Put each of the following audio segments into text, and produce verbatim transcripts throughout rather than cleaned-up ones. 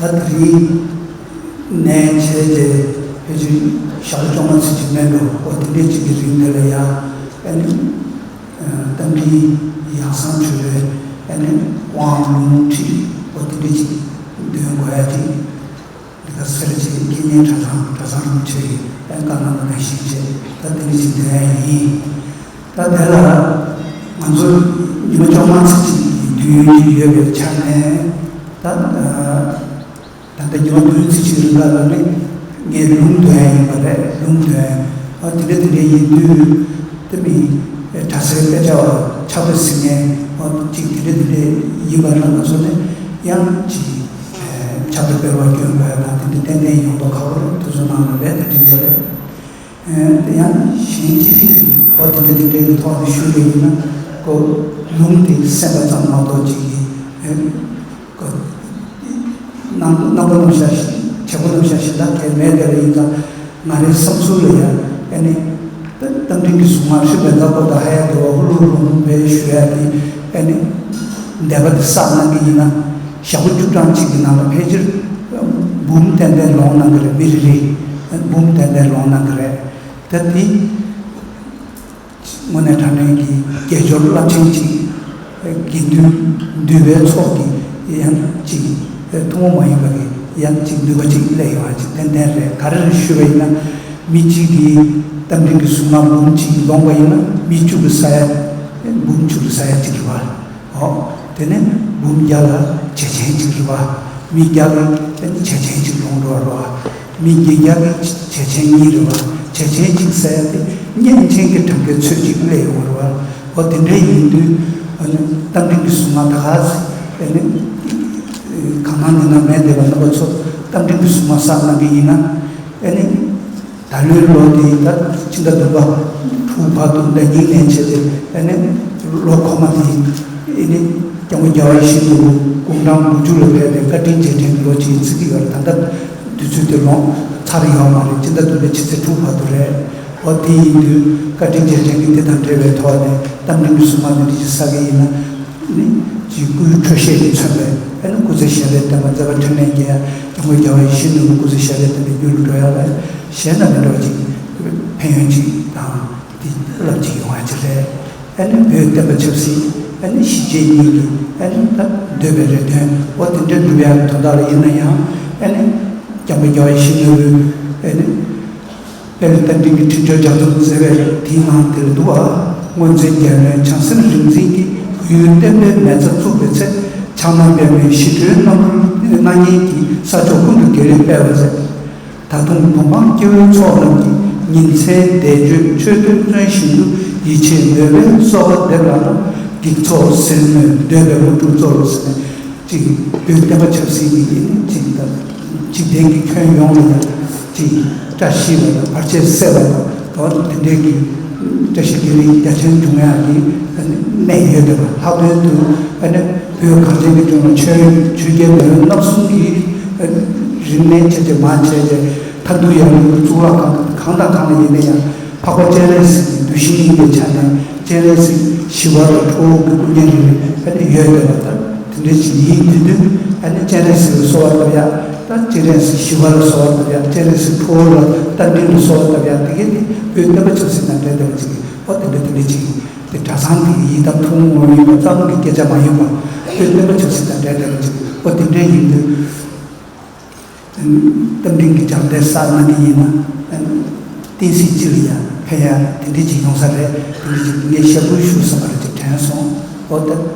ད་དེ་རིང་ནས་བྱས་ཏེ་ཕལ་ཆེར་ཞག་བཅོ་ལྔ་ཙམ་ཅིག་མིན་འགྲོ། འོ་དེ་འདྲས་ཅིག་གི་རིང་དེ་ལ་ཡང་ཨ་ནི་རྟ་མགྲིན་ཡང་གསང་ཆོས་པའི་ཨ་ནི་དབང་ལུང་ཁྲིད་འོ་དེ་འདྲས་ཅིག་འདོན་དགོས་ཡ་ཅིག་འདི་ག་ཟེར་ཅིག་ཁེ་ཉེན་གྲྭ་ཚང་གྲྭ་ཚང་རིན་པོ་ཆེ་ཡིས་ཨ་བཀའ་གནང་བ་ནང་བཞིན་བྱས། ད་དེ་འདྲས་ཅིག་འདོན་ཡ་ཡིན། ད་དེ་ལ་ང་ཚོ་ཉི་མ་བཅོ་ལྔ་ཙམ་ཅིག་གི་དུས་ཡུན་ཅིག་ཡོད་པའི་ཆ་ནས་ད། ད་ལྟ་ཉི་མ་བདུན་ཙམ་ཞིག་རིང་ལ་ལ་ནི་ངས་ལུང་འདོན་ཡ་ཡིན་པ་རེད། ལུང་འདོན་ཨ་དེ་འདྲ་དེ་འདྲ་ཡིན་དུས་དེ་མིན་གྲྭ་སའི་དཔེ་ཆ་བ་ཕྱག་དཔེ་གཟིགས་མཁན་ཨ་ཅིག་དེ་འདྲ་དེ་འདྲ་ཡིན་པ་ལ་ང་ཚོ་ནི་ཡང་ཅིག་ཕྱག་དཔེ་སྤེལ་བ་སྐྱོན་དགོས་ཡ་དང་དེ་འདྲ་ཏན་ཏན་ཡོང་མདོག་ཁ་པོ་རེད། དེ་ཚོ་ནང་ལ་རྦད་དེ་འགྲིག་པ་རེད། དེ་ཡང་གཞན་སྤྱི་བཏང་གི་ཨ་དེ་འདྲ་དེ་འདྲའི་ཐོག་ནས་ཞུས་པ་ཡིན་ན་ཁོ་ལུང་དེ་གསན་པ་ཙམ་མ་གཏོགས་ཅིག་གི་ཁོ་རྣམ་རྣམ་པ་རྣམ་གཞག་བྱེད་སྒོ་རྣམ་གཞག་གཞན་དག་གལ་མེད་དེ་ལ་ཡིན་ཙང་ང་རའི་བསམ་ཚུལ་ལ་ཡང་ཨ་ནི་རྟ་མགྲིན་གྱི་གཟུངས་སྔགས་ཧྲི་བན་ཛ་པོ་ད་ཧ་ཡ་དེ་བ་ཧུ་ལུ་ཧུ་ལུ་ཧུ་བེ་ཞུ་ཡ་དེ་ཨ་ནི་འདས་པ་དེ་བསགས་གནང་གི་ཡིན་ན་ཞག་པོ་བཅུ་གྲངས་གཅིག་གི་ནང་ལ་ཕལ་ཆེར་འབུམ་ཏན་ཏན་ལོངས་གནང་གི་རེད། མི་རེ་རེ་འབུམ་ཏན་ཏན་ལོངས་གནང་གི་རེད། ད་དེ་དངོས་གནས་དྲང་གནས་ཀྱི་དགེ་སྦྱོར་རླབས་ཆེན་ཅིག་དགེ་འདུན་འདུས་པའི་ཚོགས་ཀྱི་ཡང་ཅིག་ཐུན་མོང་མ་ཡིན་པ་གི་ཡང་ཅིག་ནུས་པ་ཅིག་སླེབས་ཡོང་བ་ཅིག་ཏན་ཏན་རེད། ག་རེ་རེད་ཞུས་པ་ཡིན་ན་མི་གཅིག་གིས་རྟ་མགྲིན་གྱི་གཟུངས་སྔགས་འབུམ་གཅིག་ལོངས་པ་ཡིན་ན་མི་བཅུ་གི་ས་ཡ་འབུམ་བཅུ་གི་ས་ཡ་གཅིག་རེད་པ། ཨོ། དེ་ནས་འབུམ་བརྒྱ་ལ་བྱེ་ཆེན་གཅིག་རེད་པ། མི་བརྒྱ་ལ་དེ་ནས་བྱེ་ཆེན་གཅིག་ལོངས་འགྲོ་བ་རེད་པ། མི་བརྒྱད་བརྒྱ་ལ་བྱེ་ཆེན་གཉིས་རེད་པ། བྱེ་ཆེན་གཅིག་ཟེར་ཡ་དེ་བསྙེན་ཆེན་གྱི་གྲངས་ཀའི་ཚོད་ཅིག་སླེབས་ཡོང་བ་རེད་པ། ཨོ་དེ་འདྲ་ཡིན་དུས་ཨ་ནི་རྟ་མགྲིན་གྱི་གཟུངས་སྔགས་ད་ག་ཟེ་ཨ་ནི་གང་སྣང་ནུས་སྣང་མེད་བསྡད་པ་རྣམ་པ་ཚོ་རྟ་མགྲིན་གྱི་གཟུངས་སྔགས་བསགས་གནང་གི་ཡིན་ན་ཨ་ནི། ད་ལོའི་ལོ་དེ་ད་ཕྱི་ཟླ་བདུན་པ་དྲུག་བར་དུ་ཟླ་ཉིན་ནས་བྱས་ཏེ་ཨ་ནི་ལོ་འཁོར་མ་དེ་ཨ་ནི་སྐྱབས་མགོན་རྒྱལ་བ་ཡིད་བཞིན་ནོར་བུ་དགུང་གྲངས་དགུ་བཅུ་ལ་ཕེབས་པའི་བཀའ་དྲིན་རྗེས་དྲན་གྱི་ལོ་གཅིག་བརྩི་གི་ཡོད་རེད། ད་ལྟ་དུས་ཚོད་དེ་ལོངས་ཚར་ཡོད་མ་རེད། ཕྱི་ཟླ་བདུན་པའི་ཕྱི་ཚེས་དྲུག་བར་དུ་རེད། འོ་དེ་ཡིན་དུས་བཀའ་དྲིན་རྗེས་དྲན་གྱི་དེ་དང་འབྲེལ་བའི་ཐོག་ནས་རྟ་མགྲིན་གྱི་གཟུངས་སྔགས་འདི་འདྲ་ཞིག་བསགས་ཀྱི་ཡིན་ན་ནི་ཅིག་སྐུའི་འཕྲོད་བཞེས་ཀྱིས་མཚོན་པའི་ཨ་ནི་སྐུ་ཚེ་ཞབས་པད་བརྟན་པ་མཛད་པ་འཕྲིན་ལས་རྒྱས་ཡ་སྐྱབས་མགོན་རྒྱལ་བ་ཡིད་བཞིན་ནོར་བུ་སྐུ་ཚེ་ཞབས་པད་བརྟན་པའི་རྒྱུ་རུ་འགྲོ་ཡ་ལ། གཞན་དང་མི་འདྲ་བ་ཅིག་ཕན་ཡོན་ཅིག་དང་དེ་རླབས་ཅིག་ཡོང་བ་ཅིག་རེད། ཨ་ནི་བོད་བསྟན་པ་ཆབ་སྲིད་ཨ་ནི་གཞིས་བྱེས་གཉིས་ཀྱི་ཨ་ནི་ད་འདོད་པའི་རེ་འདུན་འོ་དེ་འདྲ་འགྲུབ་ཡག་གི་དོན་དག་ལ་ཡིན་ན་ཡང་ཨ་ནི་སྐྱབས་མགོན་རྒྱལ་བ་ཡིད་བཞིན་ནོར་བུའི་ཨ་ནི་དཔལ་ལྡན་རྟ་མགྲིན་གྱི་འཕྲིན་བཅོལ་ལྗགས་རྩོམ་མཛད་པའི་དེའི་ནང་དེར་འདུག་པ། སྔོན་ཚེ་རྒྱལ་བའི་བྱང་སེམས་རིག་འཛིན་གྱིས་བོད་ཡུལ་བསྟན་པའི་མལ་ས་བཙུགས་པའི་ཚེ་ཕྱག་ན་པདྨོའི་ཞི་ཁྲོའི་རྣམ་རོལ་སྣ་བརྙན་གྱིས་ས་ཕྱོགས་ཀུན་ཏུ་དགེ་ལེགས་སྤེལ་བར་མཛད། ད་དུང་བུམ་འཕང་སྐྱེ་བོའི་ཚོགས་རྣམས་ཀྱིས་ཉིན་མཚན་བཟླས་བརྗོད་མཆོད་བསྟོད་བརྩོན་བཞིན་དུ་ཡིད་ཆེས་མོས་པས་གསོལ་བ་འདེབས་ལ་ན་འགྱིག་ཚོགས་ཟིལ་གནོན་འདོད་པའི་དངོས་གྲུབ་སྩོལ་ཟེར་ནས་ཅིག་བོད་བསྟན་པ་ཆབ་སྲིད་ཀྱི་ཡིན་ཅིག་དང་འཇིག་རྟེན་གྱི་ཁྱོན་ཡོངས་ལ་ཡང་ཅིག་བཀྲ་ཤིས་པ་དང་བར་ཆད་སེལ་བ་དང་དེ་འདྲའི་གི་བཀྲ་ཤིས་བདེ་ལེགས་རྒྱ་ཆེན་འབྱུང་ཡག་གི་གནད་ཡོད་འདུག་པ། ལྷག་དོན་དུ་ཨ་ནི་བོད་གངས་ཅན་གྱི་ལྗོངས་ལ་ཆོས་ཆོས་རྒྱལ་མེས་དབོན་རྣམ་གསུམ་གྱི་རིམས་ནད་བྱས་ཏེ་མར་བྱས་ཏེ་མཐའ་འདུལ་ཡབ་ཡུམ་གྱི་གཙུག་ལག་ཁང་གང་དང་གང་ལ་ཡིན་ན་ཡང་འཕགས་པ་སྤྱན་རས་གཟིགས་ཀྱི་གདུལ་ཞིང་ཡིན་པའི་ཆ་ནས་སྤྱན་རས་གཟིགས་ཞི་བ་དང་ཁྲོ་བོ་གི་སྐུ་བརྙན་རེ་རེ་ཨ་ནི་ཡོད་བསྡད་པ་དང་དེ་འདྲ་ཞིག་ཡིན་དུས་དུས་ཨ་ནི་སྤྱན་རས་གཟིགས་ལ་གསོལ་བ་བཏབ་ཡག་ད་སྤྱན་རས་གཟིགས་ཞི་བ་ལ་གསོལ་བ་བཏབ་ཡག་སྤྱན་རས་གཟིགས་ཁྲོ་བོ་ལ་རྟ་མགྲིན་ལ་གསོལ་བ་བཏབ་ཡག་དེ་གས་དེ་བོད་བསྟན་པ་ཆབ་སྲིད་དང་འབྲེལ་བསྡད་པ་ཅིག་གི་ཨོ་དེ་འདྲ་དེ་འདྲ་ཅིག་ཡིན། དེ་གྲྭ་ཚང་དེ་ཡི་དམ་ཐུན་མོང་ཡིན་པ་ཙམ་གྱི་སྐད་ཆ་མ་ཡིན་པ་བོད་བསྟན་པ་ཆབ་སྲིད་དང་འབྲེལ་བསྡད་པ་ཅིག་ཨོ་དེ་འདྲ་ཡིན་དུས། རྟ་མགྲིན་གྱི་སྦྱངས་འབྲས་བསགས་གནང་གི་ཡིན་ན། བསྟན་སྲིད་སྤྱི་ལ་ཡང་ཕན་ཡག་དེ་འདྲ་ཅིག་ཡོང་ས་རེད། དེ་འདྲ་ཅིག་ངས་ཞབས་སྐུལ་ཞུ་བསམ་པ་རེད་ཅིག་དྲན་སོང་། ཨོ་ད་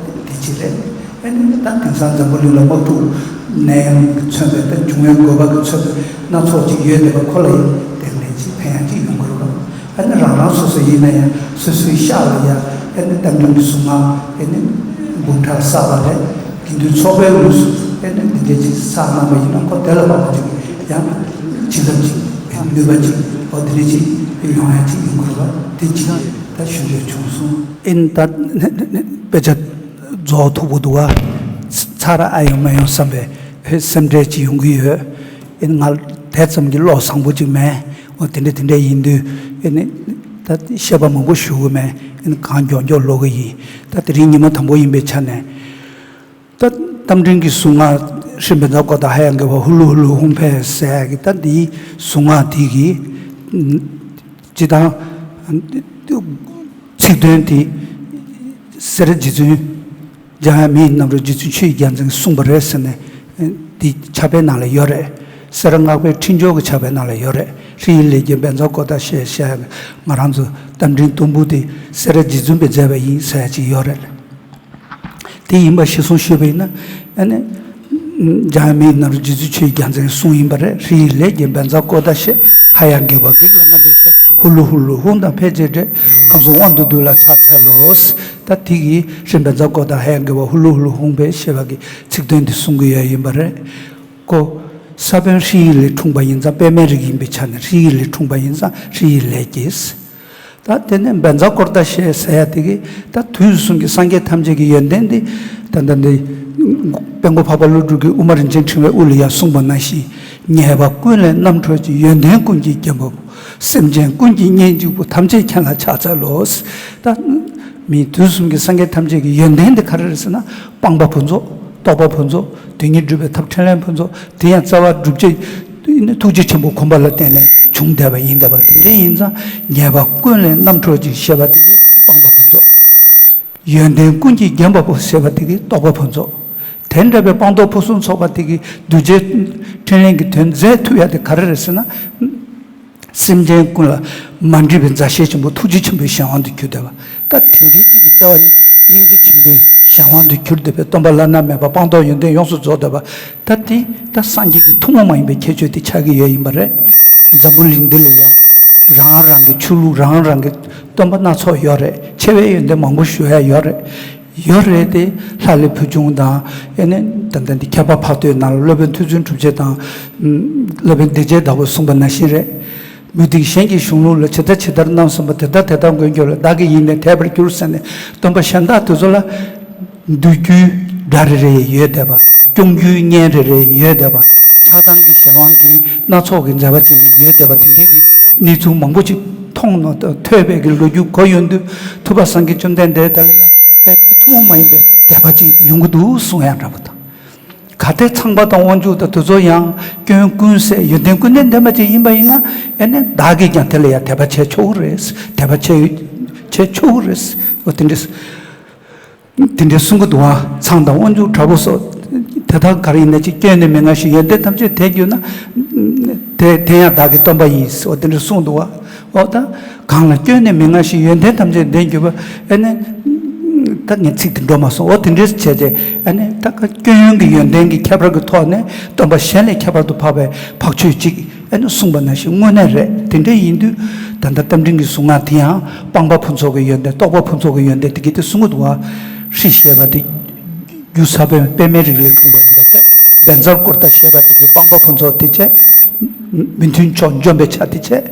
དེ་ཅིག་རེད། ཨ་ནི་ད་དེང་སང་འཛམ་བུ་གླིང་ལ་དམག་འཁྲུག་ནད་ཡམས་ཀྱིས་མཚོན་པའི་ད་འབྱུང་བའི་དགོས་པ་གིས་མཚོན་པའི་སྣ་ཚོགས་ཅིག་ཡོད་བསྡད་པ་ཁོ་ལ་ཡང་དེ་འདྲ་ཅིག་ཕན་ཡག་ཅིག་ཡོང་གི་རེད་པ། ཨ་ནི་རང་རང་སོ་སོ་ཡིན་ན་ཡང་སོ་སོའི་ཤག་ལ་ཡང་ཨ་ནི་རྟ་མགྲིན་གྱི་གཟུངས་སྔགས་ཨ་ནི་འབུམ་ཕྲག་བསགས་པ་ལས་དགེ་འདུན་ཚོགས་པའི་ལུགས་སུ་ཨ་ནི་འདི་འདྲ་ཅིག་བསགས་གནང་བ་ཡིན་ན་ཁོ་དེ་ལ་དམའ་བ་ཅིག་ཡང་བྱིན་རླབས་ཅིག་ནུས་པ་ཅིག་འོ་དེ་འདྲ་ཅིག་ ཡོང་ཡ་ཅིག་ཡོང་གི་རེད་པ། དེ་ཅིག་ད་ཞུ་འདོད་བྱུང་སོང་། ཨིན་ད་དཔེ་ཆ་རྫོགས་ཐུབ་པོ་འདུག་པ། ཚར་ཨ་ཡོང་མ་ཡོང་བསམ་པའི་སེམས་ཁྲལ་ཅིག་ཡོང་གི་ཡོད། ཨིན་ང་དེ་ཙམ་གྱི་བློ་བཟང་པོ་ཅིག་མེད། འོ་དེ་འདྲ་དེ་འདྲ་ཡིན་དུས་ཨིན་ད་བཤད་པ་མང་པོ་ཞུ་གི་མེད། ཨིན་གང་མགྱོགས་མགྱོགས་ལོག་གི་ཡིན། ད་དེ་རིང་ཉི་མ་དང་པོ་ཡིན་པའི་ཆ་ནས། ད་རྟ་མགྲིན་གྱི་གཟུངས་སྔགས་ཧྲཱིཿབན་ཛ་ཀོ་ཏ་ཧ་ཡ་གི་བ་ཧུ་ལུ་ཧུ་ལུ་ཧཱུྃ་ཕཊ་ཟེར་ཡ་གི་ད་འདིའི་གཟུངས་སྔགས་དེ་གི་སྤྱི་དང་ཚིག་དོན་དེ་སེ་ར་རྗེ་བཙུན་འཇམ་དབྱངས་མི་ཡི་རྣམ་རོལ་རྗེ་བཙུན་ཆོས་ཀྱི་རྒྱལ་མཚན་གྱིས་གསུངས་པ་རེད་ཟེར་ནས་འདི་ཕྱག་དཔེ་ནང་ལ་ཡོད་རེད། སེ་ར་སྔགས་པའི་ཕྲིན་ཆོག་གི་ཕྱག་དཔེ་ནང་ལ་ཡོད་རེད། ཧྲཱིཿལས་ཀྱི་བན་ཛ་ཀོ་ཏ་ཤེས་བྱ་ཡ་གི་ང་རང་ཚོ་རྟ་མགྲིན་དུམ་བུ་དེ་སེ་ར་རྗེ་བཙུན་པས་མཛད་པ་ཡིན་ཟེར་ཡ་ཅིག་ཡོད་རེད། དེ་ཡིན་པ་གཞིར་བཟུང་ཞུས་པ་ཡིན་ན། ཨ་ནི། འཇམ་དབྱངས་མི་ཡི་རྣམ་རོལ་རྗེ་བཙུན་ཆོས་ཀྱི་རྒྱལ་མཚན་གྱི་གསུང་ཡིན་པ་རེད། ཧྲཱིཿལས་ཀྱི་བན་ཛ་ཀོ་ཏ་ཤེས་ཧ་ཡ་གི་བ་བགེགས་ལ་རྔམ་པའི་ཕྱིར། ཧུ་ལུ་ཧུ་ལུ་ཧཱུྃ་དང་ཕཊ་ཅེས་འདྲེས། ཁམས་གསུམ་དབང་དུ་བསྡུས་ལ་ཕྱག་འཚལ་ལོ། ད་དེ་གི་ཧྲཱིཿབན་ཛ་ཀོ་ཏ་ཧ་ཡ་གི་བ་ཧུ་ལུ་ཧུ་ལུ་ཧཱུྃ་ཕཊ་ཞེས་པ་གི་ཚིག་དོན་དེ་གསུང་གི་ཡོད་ཡིན་པ་རེད། ཀོ། ས་བོན་ཧྲཱིཿལས་འཁྲུངས་པ་ཡིན་ཙང་པདྨའི་རིགས་ཡིན་པའི་ཆ་ནས་ཧྲཱིཿལས་འཁྲུངས་པ་ཡིན་ཙང་ཧྲཱིཿལས་ཀྱིས། ད་དེ་ནས་བན་ཛ་ཀོ་ཏ་ཤེས་ཟེར་ཡ་དེ་གི་ད་དུས་གསུམ་གྱི་སངས་རྒྱས་ཐམས་ཅད་ཀྱི་ཡོན་ཏན་དེ་ད་ལྟ་འདི་དཔལ་མགོན་འཕགས་པ་ཀླུ་སྒྲུབ་ཀྱིས་དབུ་མ་རིན་ཆེན་ཕྲེང་བའི་དབུ་ལ་ཡང་གསུངས་པ་ནང་བཞིན། ཉེས་པ་ཀུན་ལས་རྣམ་གྲོལ་ཅིང་། ཡོན་ཏན་ཀུན་གྱི་རྒྱན་པ་པོ། སེམས་ཅན་ཀུན་གྱི་གཉེན་གཅིག་པུ། ཐམས་ཅད་མཁྱེན་ལ་ཕྱག་འཚལ་ལོ། ད་མི་དུས་གསུམ་གྱི་སངས་རྒྱས་ཐམས་ཅད་ཀྱི་ཡོན་ཏན་དེ་ག་རེ་རེད་ཟེར་ན། སྤངས་པ་ཕུན་ཚོགས། རྟོགས་པ་ཕུན་ཚོགས། དོན་གཉིས་སྒྲུབ་པའི་ཐབས་འཕྲིན་ལས་ཕུན་ཚོགས། དེ་ཡང་རྩ་བ་སྒྲུབ་བྱེད་ཐུགས་རྗེ་ཆེན་པོའི་གོ་འཕང་ལ་བརྟེན་ནས་བྱུང་བསྡད་པ་ཡིན་བསྡད་པ་དེ་འདྲ་ཡིན་ཙང་། ཉེས་པ་ཀུན་ལས་རྣམ་གྲོལ་ཅིང་ཞེས་པ་དེ་གི་སྤངས་པ་ཕུན་ཚོགས། ཡོན་ཏན་ཀུན་གྱི་རྒྱན་པ་པོ་ཞེས་པ་དེ་གི་རྟོགས་པ་ཕུན་ཚོགས། དེ་འདྲ་བའི་སྤངས་རྟོགས་ཕུན་སུམ་ཚོགས་པ་དེ་གི་གདུལ་བྱའི་འཕྲིན་ལས་ཀྱི་དོན་མཛད་ཐུབ་ཡ་དེ་ག་རེ་རེད་ཟེར་ན། སེམས་ཅན་ཀུན་ལ་མ་འདྲིས་པའི་མཛའ་བཤེས་ཆེན་པོ་ཐུགས་རྗེ་ཆེན་པོའི་གཞན་དབང་དུ་གྱུར་བསྡད་པ། ད་དེ་འདྲའི་ཅིག་གི་རྩ་བ་ཉིད་སྙིང་རྗེ་ཆེན་པོའི་གཞན་དབང་དུ་གྱུར་བསྡད་པའི་སྟོན་པ་བླ་ན་མེད་པ་སྤངས་རྟོགས་ཡོན་ཏན་ཡོངས་སུ་རྫོགས་བསྡད་པ། ད་དེ་ད་སངས་རྒྱས་ཀྱི་ཐུན་མོང་མ་ཡིན་པའི་ཁྱད་ཆོས་དེ་ཆགས་ཀྱི་ཡོད་ཡིན་པ་རེད། འཛམ་བུ་གླིང་འདི་ལ་ཡ་རང་རང་གི་ཆོས་ལུགས་རང་རང་གི་སྟོན་པ་སྣ་ཚོགས་ཡོད་རེད། ཆེ་བའི་ཡོན་ཏན་མང་པོ་ཞུ་ཡ་ཡོད་རེད། ཡོད་རེད་དེ། ལྷ་ལས་བུ་ཆུང་དང་ཨེ་ནས་ད་ལྟ་འདི་ཁྱད་པར་འཕགས་བསྟོད་ནང་ལ་སློབ་དཔོན་མཐར་ཕྱིན་གྲུབ་རྗེ་དང་། སློབ་དཔོན་བདེ་བྱེད་བདག་པོས་གསུངས་པ་ནང་བཞིན་རེད། མུ་སྟེགས་གཞན་གྱི་གཞུང་ལུགས་ལ། ཇི་ལྟ་ཇི་ལྟར་རྣམ་གསུངས་པ། དེ་ལྟ་དེ་ལྟར་མགོན་ཁྱོད་ལ། བདག་གི་ཡིད་ནི་དད་པར་གྱུར་ཟེར་ནས་སྟོན་པ་གཞན་དག་དེ་ཚོ་ལ་འདུལ་རྒྱུའི་དགྲ་རེ་རེ་ཡོད་བསྡད་པ། སྐྱོང་རྒྱུའི་གཉེན་རེ་རེ་ཡོད་བསྡད་པ། ཆགས་སྡང་གི་གཞན་དབང་གིས་སྣ་ཚོགས་ཀྱི་མཛད་པ་ཅིག་ཡོད་བསྡད་པ་དེ་འདྲའི་གི་གནས་ཚུལ་མང་པོ་ཅིག་མཐོང་ནོ། ཐོས་པའི་གི་ལོ་རྒྱུས་གོ་ཡོང་དུས་ཐུབ་པ་སངས་རྒྱས་བཅོམ་ལྡན་འདས་དེ་ལ་ཡང་དཔེ་ཐུན་མོང་མ་ཡིན་པའི་དད་པ་ཅིག་ཡོང་གི་འདུག་གསུང་ཡང་འདྲ་པོ་དང་། གལ་ཏེ་ཚངས་པ་དང་དབང་ཕྱུག་དང་དེ་ཚོ་ཡང་སྐྱོན་ཀུན་ཟད་ཡོན་ཏན་ཀུན་ལྡན་ལྡན་པ་ཅིག་ཡིན་པ་ཡིན་ན། ཨེ་ནས་བདག་གིས་ཀྱང་དེ་ལ་ཡང་དད་པ་བྱས་ཆོག་གི་རེད། དད་པ་བྱས་བྱས་ཆོག་གི་རེད། འོ་དེ་འདྲ་དེ་འདྲ་གསུང་གི་འདུག་བ། ཚངས་དང་དབང་ཕྱུག་དྲག་པོ་སོགས་དེ་དག་ག་རེ་ཡིན་ན་ཅིག་སྐྱོན་ནི་མི་མངའ་ཞིང་ཡོན་ཏན་ཐམས་ཅད་ལྡན་གྱུར་ན། དེ་དེ་ཡང་བདག་གི་སྟོན་པ་ཡིན། འོ་དེ་འདྲ་གསུངས་འདུག་བ། འོ་ད་གང་ལ་སྐྱོན་ནི་མི་མངའ་ཞིང་ཡོན་ཏན་ཐམས་ཅད་ལྡན་གྱུར་པ། ཨེ་ནས་ད་ངས་ཚིག་དེ་འགྲོ་མ་སོང་། འོ་དེ་འདྲས་བྱས་རྗེས་ཨེ་ནས་ད་ག་སྐྱོན་ཡོན་གྱི་ཡོན་ཏན་གྱི་ཁྱད་པར་གྱི་ཐོག་ནས་སྟོན་པ་གཞན་ལས་ཁྱད་པར་དུ་འཕགས་པའི་འཕགས་ཆོས་ཅིག་ཨེ་ནས་གསུངས་པ་ནང་བཞིན་དངོས་གནས་རེད། དེ་འདྲས་ཡིན་དུས་ད་ལྟ་རྟ་མགྲིན་གྱི་གཟུངས་སྔགས་དེ་ཡང་སྤངས་པ་ཕུན་ཚོགས་ཀྱི་ཡོན་ཏན། རྟོགས་པ་ཕུན་ཚོགས་ཀྱི་ཡོན་ཏན་དེ་གི་དེ་གསུང་གི་འདུག་བ། ཧྲཱིཿཞེས་པ་དེ་རྒྱུ་ས་བོན་པདྨའི་རིགས་ལས་འཁྲུངས་པ་ཡིན་པ་བྱས། བཛྲ་ཀུ་ཏ་ཞེས་པ་དེ་གི་སྤངས་པ་ཕུན་ཚོགས་དེ་བྱས། མི་མཐུན་ཕྱོགས་འཇོམས་པའི་ཆ་དེ་བྱས།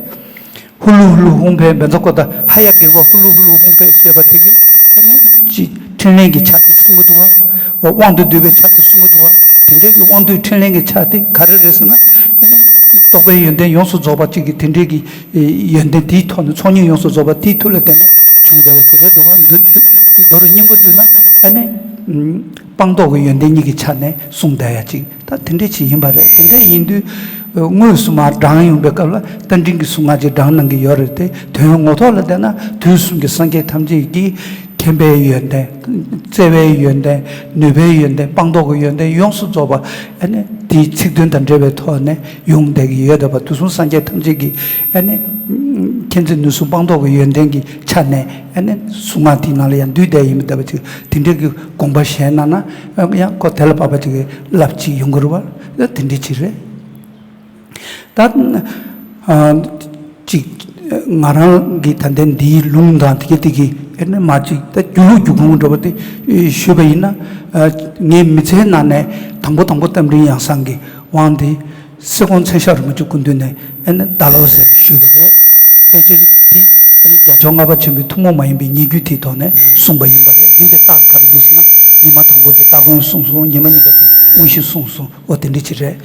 ཧུ་ལུ་ཧུ་ལུ་ཧཱུྃ་ཕཊ་བཛྲ་ཀུ་ཏ་ཧ་ཡ་གི་བ་ཧུ་ལུ་ཧུ་ལུ་ཧཱུྃ་ཕཊ་ཞེས་པ་དེ་གི་ཨ་ནི་ཅིག་འཕྲིན་ལས་ཀྱི་ཆ་དེ་གསུང་གི་འདུག་བ། དབང་དུ་བསྡུས་པའི་ཆ་དེ་གསུང་གི་འདུག་བ། དེ་འདྲའི་གི་དབང་སྡུད་འཕྲིན་ལས་ཀྱི་ཆ་དེ་ག་རེ་རེད་ཟེར་ན། ཨ་ནི་རྟོགས་པའི་ཡོན་ཏན་ཡོངས་སུ་རྫོགས་པ་ཅིག་གི་དེ་འདྲའི་གི་ཡོན་ཏན་དེའི་ཐོག་ནས་ཚོགས་གཉིས་ཡོངས་སུ་རྫོགས་པ་དེའི་མཐུ་ལ་བརྟེན་ནས་བྱུང་བསྡད་པ་ཅིག་རེད་འདུག་བ། མདོར་མདོར་སྙིང་པོ་བསྡུས་ན་ཨ་ནི་སྤངས་རྟོགས་ཀྱི་ཡོན་ཏན་གཉིས་ཀྱི་ཆ་ནས་གསུངས་བསྡད་ཡ་ཅིག་ད་དེ་འདྲས་ཅིག་ཡིན་པ་རེད། དེ་འདྲས་ཡིན་དུས་དངོས་སུ་མར་བགྲང་ཡོང་པའི་སྐབས་ལ་རྟ་མགྲིན་གྱི་གཟུངས་སྔགས་ཅིག་བགྲང་གནང་གི་ཡོད་རེད་དེ། དོན་ངོ་ཐོག་ལ་བལྟས་ན་དུས་གསུམ་གྱི་སངས་རྒྱས་ཐམས་ཅད་ཀྱི་མཁྱེན་པའི་ཡོན་ཏན། བརྩེ་བའི་ཡོན་ཏན། ནུས་པའི་ཡོན་ཏན། སྤངས་རྟོགས་ཀྱི་ཡོན་ཏན་ཡོངས་སུ་རྫོགས་པ་ཨ་ནི་དེའི་ཚིག་དོན་དང་འབྲེལ་བའི་ཐོག་ནས་ཡོང་བསྡད་ཀྱི་ཡོད་བསྡད་པ། དུས་གསུམ་སངས་རྒྱས་ཐམས་ཅད་ཀྱི་ཨ་ནི་མཁྱེན་བརྩེ་ནུས་གསུམ་སྤངས་རྟོགས་ཀྱི་ཡོན་ཏན་གྱི་ཆ་ནས་ཨ་ནི་གཟུངས་སྔགས་དེའི་ནང་ལ་ཡང་འདུས་བསྡད་ཡིན་པ་ལྟ་བུ་ཅིག་དེ་འདྲའི་གི་དགོངས་པ་བཞེས་གནང་ན་ཡང་ཁོ་དེ་ལ་བབ་པ་ཅིག་གི་རླབས་ཅིག་ཡོང་གི་རེད་བ། དེ་འདྲའི་ཅིག་རེད། ད་ཨ་ཅིག་ང་རང་གི་ད་ལྟའི་འདིའི་ལུང་དང་དེ་གི་དེ་གི་ཨེ་ནི་མ་ཅིག་ད་རྒྱུད་ལུགས་རྒྱུད་ཁུངས་འདྲ་པོ་དེ་ཞུས་པ་ཡིན་ན། ཨ་ངའི་མི་ཚེའི་ནང་ནས་དང་པོ་དང་པོ་རྟ་མགྲིན་ཡང་གསང་གི་དབང་དེ་གསེར་ཀོང་མཚན་ཞབས་རིན་པོ་ཆེ་སྐུ་མདུན་ནས་ཨེ་ནི་ད་ལོ་ཟེར་ཞུས་པ་རེད། ཕལ་ཆེར་དེ་ཨ་ནི་རྒྱལ་མཆོག་ལྔ་པ་ཆེན་པོའི་ཐུན་མོང་མ་ཡིན་པའི་ཉེ་བརྒྱུད་དེའི་ཐོག་ནས་གསུངས་པ་ཡིན་པ་རེད། ཡིན་པའི་རྟགས་ག་རེ་འདུག་ཟེར་ན། ཉི་མ་དང་པོ་དེ་སྟ་གོན་གསུངས་སོང་། ཉི་མ་གཉིས་པ་དེ་དངོས་གཞི་གསུངས་སོང་། འོ་དེ་འདྲ་ཅིག་རེད།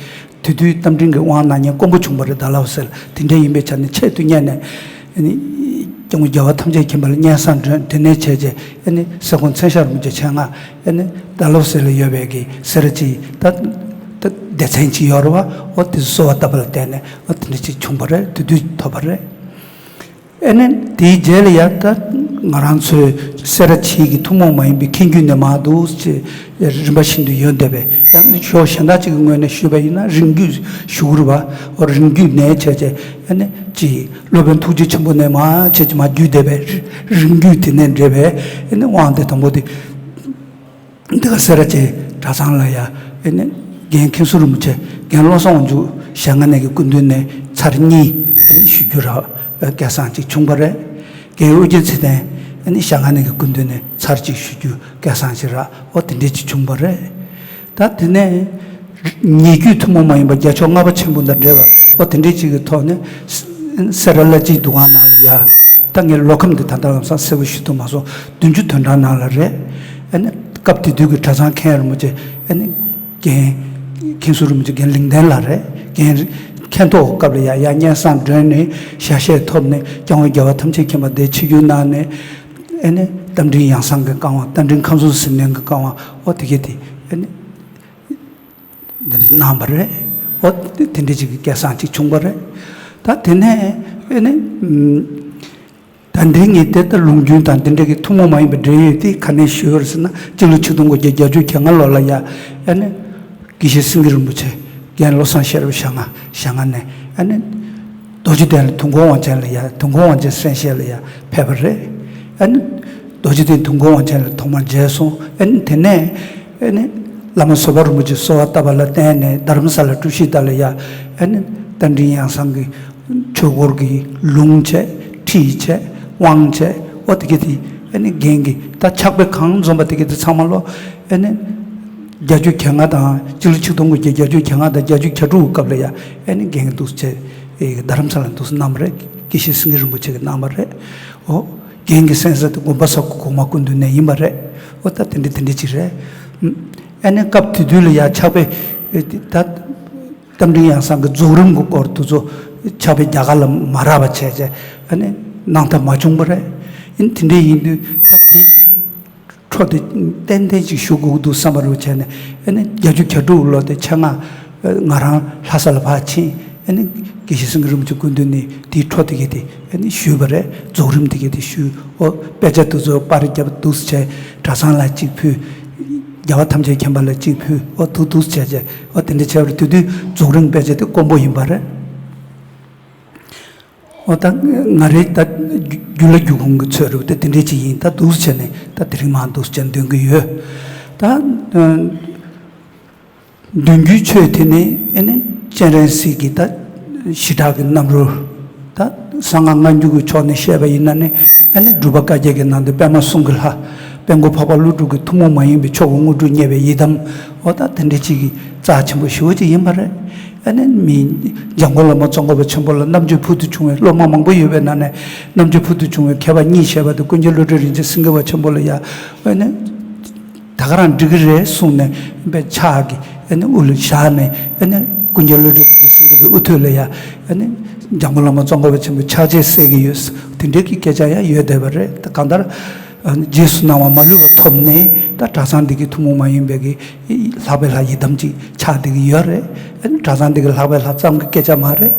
དེ་དུས་རྟ་མགྲིན་གྱི་དབང་གནང་མཁན་དཀོན་པོ་བྱུང་བ་རེད། ད་ལབ་ཟེར། དེ་འདྲ་ཡིན་པའི་ཆ་ནས་ཆེད་དུ་གཉེར་ནས་ཨ་ནི་སྐྱབས་མགོན་རྒྱལ་བ་ཐམས་ཅད་མཁྱེན་པ་ལ་སྙན་སེང་སྒྲོན། དེ་ནས་བྱས་རྗེས་ཨ་ནི་སེ་གོང་མཚན་ཞབས་རིན་པོ་ཆེ་མཆོག་ང་ཨ་ནི་ད་ལོ་ཟེར་ལ་ཡོད་པའི་གི་སེ་ར་བྱེས་ད་ད་སྡེ་ཚན་ཅིག་ཡོད་རེད་བ། འོ་དེ་གསོལ་བ་བཏབ་པ་ལ་བརྟེན་ནས་འོ་དེ་འདྲ་ཅིག་བྱུང་བ་རེད། དེ་དུས་ཐོབ་པ་རེད། ཨ་ནི་དེའི་རྗེས་ལ་ཡ་ད་ང་རང་ཚོའི་སེ་ར་བྱེས་ཀྱི་ཐུན་མོང་མ་ཡིན་པའི་མཁྱེན་རྒྱུད་ནས་མར་འདུག་ཅེས་རིམ་པ་བཞིན་དུ་ཡོད་བསྡད་པས། ཡང་ཕྱོགས་གཞན་དག་ཅིག་གི་ངོས་ནས་ཞུས་པ་ཡིན་ན་རིང་བརྒྱུད་ཞུ་དགོས་རེད་བ། འོ་རིང་བརྒྱུད་ནས་བྱས་བྱས་ཨ་ནི་ཅིག་སློབ་དཔོན་ཐུགས་རྗེ་ཆེན་པོ་ནས་མར་བྱས་ཀྱི་མར་བརྒྱུད་བསྡད་པས། རིང་བརྒྱུད་དེ་ནས་འདྲེས་པས། ཨ་ནི་དབང་དེ་དང་པོ་དེ་འདི་ག་སེ་ར་བྱེས་གྲྭ་ཚང་ལ་ཡ་ཨ་ནི་རྒན་མཁན་ཟུར་རིན་པོ་ཆེ་རྒན་བློ་བཟང་དབང་ཕྱུག་ཞལ་སྔ་ནས་ཀྱི་སྐུ་མདུན་ནས་ཚར་གཉིས་ཞུ་རྒྱུ་ར་སྐལ་བཟང་ཅིག་བྱུང་བ་རེད། རྒན་ཨོ་རྒྱན་ཚེ་བརྟན་ཨ་ནི་ཞལ་སྔ་ནས་ཀྱི་སྐུ་མདུན་ནས་ཚར་གཅིག་ཞུ་རྒྱུ་སྐལ་བཟང་ཞིག་ར་འོ་དེ་འདྲས་ཅིག་བྱུང་བ་རེད། ད་དེ་ནས་ཉེ་བརྒྱུད་ཐུན་མོང་མ་ཡིན་པ་རྒྱལ་མཆོག་ལྔ་པ་ཆེན་པོ་དང་འབྲེལ་བ་འོ་དེ་འདྲས་ཅིག་གི་ཐོག་ནས་སེ་ར་བླ་སྤྱིའི་འདུ་ཁང་ནང་ལ་ཡ། ད་ངས་ལོ་ཁམས་འདི་ད་ལྟ་ལམ་སང་གསལ་པོ་ཞུ་ཐུབ་མ་སོང་། བདུན་ཅུ་དོན་གྲངས་ནང་ལ་རེད། ཨ་ནི་སྐབས་དེ་དུས་ཀྱི་གྲྭ་ཚང་མཁན་རིན་པོ་ཆེ་ཨ་ནི་རྒན་མཁན་ཟུར་རིན་པོ་ཆེ་རྒན་ལིང་ལྡན་ལགས་རེད། རྒན་མཁན་ཐོག་སྐབས་ལ་ཡ་ཡ་སྙན་སེང་སྒྲོན་ནས་ཞལ་བཞེས་ཐོབ་ནས་སྐྱབས་མགོན་རྒྱལ་བ་ཐམས་ཅད་མཁྱེན་པ་འདིར་ཆིབས་བསྒྱུར་གནང་ནས་ཨ་ནི་རྟ་མགྲིན་ཡང་གསང་གི་བཀའ་དབང་རྟ་མགྲིན་ཁམས་གསུམ་ཟིལ་གནོན་གྱི་བཀའ་དབང་འོ་དེ་གས་དེ་ཨ་ནི། འདི་འདྲ་གནང་བ་རེད། འོ་དེ་འདྲ་ཅིག་གི་སྐལ་བཟང་ཅིག་བྱུང་བ་རེད། ད་དེ་ནས་ཨེ་ནི་ད་འདི་ངས་དེ་ལྟར་ལུང་རྒྱུན་དང་འདི་འདྲ་གི་ཐུན་མོང་མ་ཡིན་པའི་འབྲེལ་ཡོད་དེ་ག་ནས་ཞུས་ཡོད་ཟེར་ན། སྤྱི་ལོ་ཆིག་སྟོང་དགུ་བརྒྱ་བརྒྱད་ཅུ་གྱ་ལྔ་ལོ་ལ་ཡ་ཨེ་ནི་དགེ་བཤེས་སེང་གེ་རིན་པོ་ཆེ་རྒན་བློ་བཟང་ཤེས་རབ་ཞལ་སྔ་ཞལ་སྔ་ནས་ཨེ་ནི་རྡོ་རྗེ་གདན་ལ་དུས་འཁོར་དབང་ཆེན་ལ་ཡ་དུས་འཁོར་དབང་ཆེན་གསན་བཞེས་ལ་ཡ་ཕེབས་པ་རེད། ཨེ་ནི་རྡོ་རྗེ་གདན་དུས་འཁོར་དབང་ཆེན་ལ་ཐོག་མར་མཇལ་སོང་། ཨེ་ནི་དེ་ནས། ཨེ་ནི། བླ་མ་བཟོད་པ་རིན་པོ་ཆེས་གསོལ་བ་བཏབ་པ་ལ་བརྟེན་ནས་རྡ་རམ་ས་ལ་གྲུ་བཞི་དག་ལ་ཡ། ཨེ་ནི། རྟ་མགྲིན་ཡང་གསང་གི་ཆོས་སྐོར་གྱི་ལུང་བྱས། ཁྲིད་བྱས། དབང་བྱས། འོ་དེ་གི་དེ། ཨེ་ནི་རྒན་གྱི་ད་ཕྱག་དཔེ་གང་འཛོམས་པ་དེ་གི་དེ་ཚང་མ་ལོ། ཨེ་ནི། བརྒྱད་ཅུ་གྱ་ལྔ་དང་སྤྱི་ལོ་ཆིག་སྟོང་དགུ་བརྒྱ་བརྒྱད་ཅུ་གྱ་ལྔ་དང་བརྒྱད་ཅུ་གྱ་དྲུག་གི་སྐབས་ལ་ཡ། ཨེ་ནི་རྒན་གྱི་འདུག་སེ་བྱས། ཨེ་རྡ་རམ་ས་ལ་འདུག་སེ་གནང་བ་རེད། དགེ་བཤེས་སེང་གེ་རིན་པོ་ཆེ་གིས་གནང་བ་རེད། འོ། རྒན་གྱི་གསན་ས་དེ་དགོན་པ་ས་ཁུག་གོང་མ་སྐུ་མདུན་ནས་ཡིན་པ་རེད། འོ་ད་དེ་འདྲ་དེ་འདྲ་ཅིག་རེད། ཨ་ནི་སྐབས་དེ་དུས་ལ་ཡ་ཕྱག་དཔེ་ད་རྟ་མགྲིན་ཡང་གསང་གི་རྫོགས་རིམ་གྱི་སྐོར་དེ་ཚོ་ཕྱག་དཔེ་རྒྱ་གར་ལ་མ་རག་པ་བྱས་བྱས་ཨ་ནི་གནང་ཐབས་མ་བྱུང་བ་རེད། ཨ་ནི་དེ་འདྲ་ཡིན་དུས་ད་དེ་འཕྲོ་དེ་ཏན་ཏན་ཅིག་ཞུ་དགོས་ཀྱི་འདུག་བསམ་པ་རུ་བྱས་ནས། ཨ་ནི་བརྒྱད་ཅུ་གྱ་དྲུག་ལོ་དེ་ཆ་ང་ང་རང་ལྷ་ས་ལ་ཕར་ཕྱིན། ཨ་ནི་དགེ་བཤེས་སེང་གེ་རིན་པོ་ཆེ་སྐུ་མདུན་ནས་དེའི་འཕྲོ་དེ་གས་དེ་ཨ་ནི་ཞུས་པ་རེད། རྫོགས་རིམ་དེ་གས་དེ་ཞུས། འོ་དཔེ་ཆ་དེ་ཚོ་པར་རྒྱབ་འདུག་སེ་བྱས་གྲྭ་ཚང་ལ་གཅིག་ཕུལ། རྒྱལ་བ་ཐམས་ཅད་མཁྱེན་པ་ལ་གཅིག་ཕུལ། འོ་འདུག་འདུག་སེ་བྱས་བྱས་འོ་དེ་འདྲ་བྱས་པ་རེད། དེ་དུས་རྫོགས་རིམ་དཔེ་ཆ་དེ་དཀོན་པོ་ཡིན་པ་རེད། འོ་ད་ང་རེ་ད་རྒྱུ་ལ་རྒྱུ་ཁུངས་ཀྱི་ཚོད་རེད་དེ་དེ་འདྲས་ཅིག་ཡིན། ད་འདུག་སེ་བྱས་ནས་ད་དེ་རིང་མར་འདུག་སེ་བྱས་འདོན་གྱི་ཡོད། ད་ཨ་འདོན་རྒྱུའི་ཆོས་དེ་ནི་ཨེ་ནི་སྤྱན་རས་གཟིགས་ཀྱི་ད་ཞི་དྲག་གི་རྣམ་རོལ། ད་གསང་སྔགས་སྔ་འགྱུར་གྱི་ཕྱོགས་ནས་བཤད་པ་ཡིན་ན་ནི་ཨེ་ནི་སྒྲུབ་པ་བཀའ་བརྒྱད་ཀྱི་ནང་དུ་པདྨ་གསུང་གི་ལྷ། དཔལ་མགོན་འཕགས་པ་ཀླུ་སྒྲུབ་ཀྱི་ཐུན་མོང་མ་ཡིན་པའི་ཆོས་ཀྱི་དངོས་གྲུབ་བརྙེས་པའི་ཡི་དམ། འོ་ད་དེ་འདྲ་ཅིག་གི་རྩ་ཆེན་པོ་ཞེ་པོ་ཅིག་ཡིན་པ་རེད། ཨ་ནི་མི་འཇམ་མགོན་བླ་མ་ཙོང་ཁ་པ་ཆེན་པོ་ལ་རྣམ་དཔྱོད་ཕུལ་དུ་བྱུང་བའི་སློབ་མ་མང་པོ་ཡོད་པའི་ནང་ནས་རྣམ་དཔྱོད་ཕུལ་དུ་བྱུང་བའི་མཁས་པ་གཉིས་ཞེས་པ་དེ་ཀུན་མཁྱེན་བློ་གྲོས་རིན་ཆེན་སེང་གེ་པ་ཆེན་པོ་ལ་ཡ། ཨ་ནི་ད་ག་རང་འགྲིག་གི་རེད་གསུངས་ནས་དཔེ་ཕྱག་གི་ཨ་ནི་དབུ་ལ་བཞག་ནས། ཨ་ནི་ཀུན་མཁྱེན་བློ་གྲོས་རིན་ཆེན་སེང་གེ་པའི་དབུ་ཐོད་ལ་ཡ། ཨ་ནི་འཇམ་མགོན་བླ་མ་ཙོང་ཁ་པ་ཆེན་པོའི་ཕྱག་རྗེས་གསལ་གྱི་ཡོད། དེ་འདྲའི་གི་སྐད་ཆ་ཡང་ཡོད་བསྡད་པ་རེད། ད་གང་ལྟར། རྗེས་སུ་གནང་བ་མ་ལུས་པ་ཐོབ་ནས་ད་གྲྭ་ཚང་འདི་གི་ཐུན་མོང་མ་ཡིན་པའི་གི་ལྷག་པའི་ལྷ་ཡི་དམ་ཅིག་ཆགས་བསྡད་ཀྱི་ཡོད་རེད། ཨ་ནི་གྲྭ་ཚང་འདི་གི་ལྷག་པའི་ལྷ་ཙམ་གྱི་སྐད་ཆ་མ་རེད།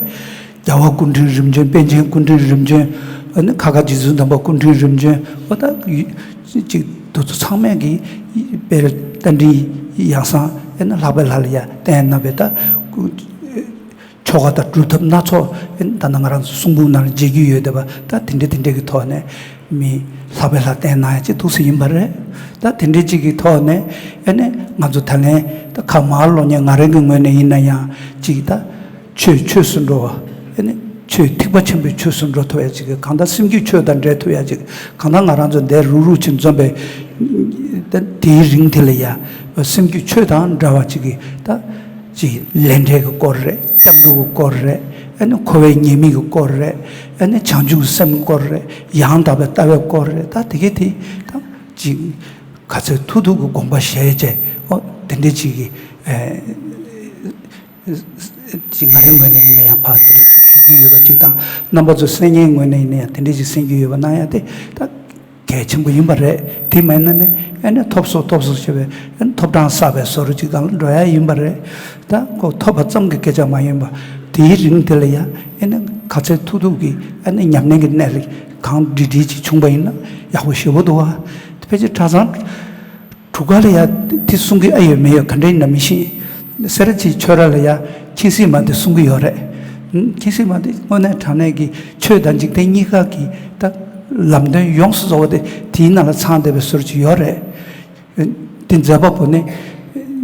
རྒྱལ་བ་སྐུ་ཕྲེང་རིམ་བྱོན། པཎ་ཆེན་སྐུ་ཕྲེང་རིམ་བྱོན། ཨ་ནི་ཁ་ཁ་རྗེ་བཙུན་དམ་པ་སྐུ་ཕྲེང་རིམ་བྱོན། འོ་ད་ཅིག་དེ་ཚོ་ཚང་མས་གི་དཔལ་རྟ་མགྲིན་ཡང་གསང་ཨ་ནི་ལྷག་པའི་ལྷ་ལ་ཡ་བསྟེན་གནང་བའི་ད། ཆོ་ག་དང་སྒྲུབ་ཐབས་སྣ་ཚོགས་ཨེ་ད་ནི་ང་རང་ཚོ་གསུང་འབུམ་ནང་ལ་མཇལ་རྒྱུ་ཡོད་བསྡད་པ། ད་དེ་འདྲ་དེ་འདྲ་གི་ཐོག་ནས་མི་ལྷག་པའི་ལྷ་བསྟེན་གནང་ཡ་ཅིག་འདུག་སེ་ཡིན་པ་རེད། ད་དེ་འདྲ་ཅིག་གི་ཐོག་ནས་ཨེ་ནས་ང་ཚོ་ད་ལན་ད་ཁ་མར་ལོག་ཉན་ང་རང་གི་ངོས་ནས་ཡིན་ན་ཡང་ཅིག་ད་ཆོས་ཆོས་སུ་འགྲོ་བ་ཨེ་ནས་ཆོས་ཐེག་པ་ཆེན་པོའི་ཆོས་སུ་འགྲོ་ཐུབ་ཡ་ཅིག་གི་གང་ལྟར་སེམས་རྒྱུད་ཆོས་དང་འབྲེལ་ཐུབ་ཡ་ཅིག་གང་ལྟར་ང་རང་ཚོ་འདིར་རུག་རུག་ཅིག་འཛོམས་པའི་ད་དེའི་རིང་དེ་ལ་ཡ་སེམས་རྒྱུད་ཆོས་དང་འདྲ་བ་ཅིག་གི་ད། ཅིག་ལས་འབྲས་ཀྱི་སྐོར་རེད། སྐྱབས་འགྲོ་གི་སྐོར་རེད། ཨ་ནི་འཁོར་བའི་ཉེས་དམིགས་ཀྱི་སྐོར་རེད། ཨ་ནི་བྱང་ཆུབ་སེམས་སྐོར་རེད། ཡང་དག་པའི་ལྟ་བའི་སྐོར་རེད། ད་དེ་གའི་དེ་ད་ཅིག་ག་ཚོད་ཐུབ་ཐུབ་ཀྱི་དགོངས་པ་བཞེས་བྱས། ཨོ་དེ་འདྲའི་ཅིག་གི་ཨེ། ཅིག་ང་རའི་ངོས་ནས་ཡིན་ན་ཡང་ཕར་དེ་འདྲ་ཅིག་ཞུ་རྒྱུ་ཡོད་པ་ཅིག་དང་། རྣམ་པ་ཚོ་གསན་མཁན་ངོས་ནས་ཡིན་ན་ཡང་དེ་འདྲ་ཅིག་གསན་རྒྱུ་ཡོད་པ་གནང་ཡ་དེ་ད་གལ་ཆེན་པོ་ཡིན་པ་རེད། དེ་མ་ཡིན་ན་ནི་ཨ་ནི་ཐོབ་སོ་ཐོབ་སོ་ཞེས་པའི་ཨ་ནི་ཐོབ་གྲངས་བསགས་པའི་བཟོ་འདྲ་ཅིག་སྒང་ལ་འགྲོ་ཡ་ཡིན་པ་རེད། ད་ཁོ་ཐོབ་པ་ཙམ་གྱི་སྐད་ཆ་མ་ཡིན་པ། དེའི་རིང་དེ་ལ་ཡ་ཨ་ནི་ག་ཚོད་ཐུབ་ཐུབ་ཀྱི་ཨ་ནི་ཉམས་ལེན་གྱི་གནས་ལ་གང་འགྲིག་འགྲིག་ཅིག་བྱུང་པ་ཡིན་ན་ཡག་པོ་ཞེ་པོ་འདུག་བ། དེ་ཕལ་ཆེར་གྲྭ་ཚང་དྲུག་ཀ་ལ་ཡ་དེ་གསུང་གི་ཨ་ཡོད་མེད་ཡོད་ག་འདྲ་ཡིན་ན་མི་ཤེས། སེ་ར་བྱེས་ཆོས་ར་ལ་ཡ་མཁྱེན་གཟིགས་མ་དེ་གསུང་གི་ཡོད་རེད། ཨུམ། མཁྱེན་གཟིགས་མ་དེ་དངོས་གནས་དྲང་གནས་ཀྱི་ཆོས་དང་འཇིག་རྟེན་གཉིས་ཀ་གི་ད་ལམ་སྟོན་ཡོངས་སུ་རྫོགས་པ་དེ་དེའི་ནང་ལ་ཚང་བསྡད་པའི་བཟོ་འདྲ་ཅིག་ཡོད་རེད། དེ་མཛད་པ་པོ་ནི་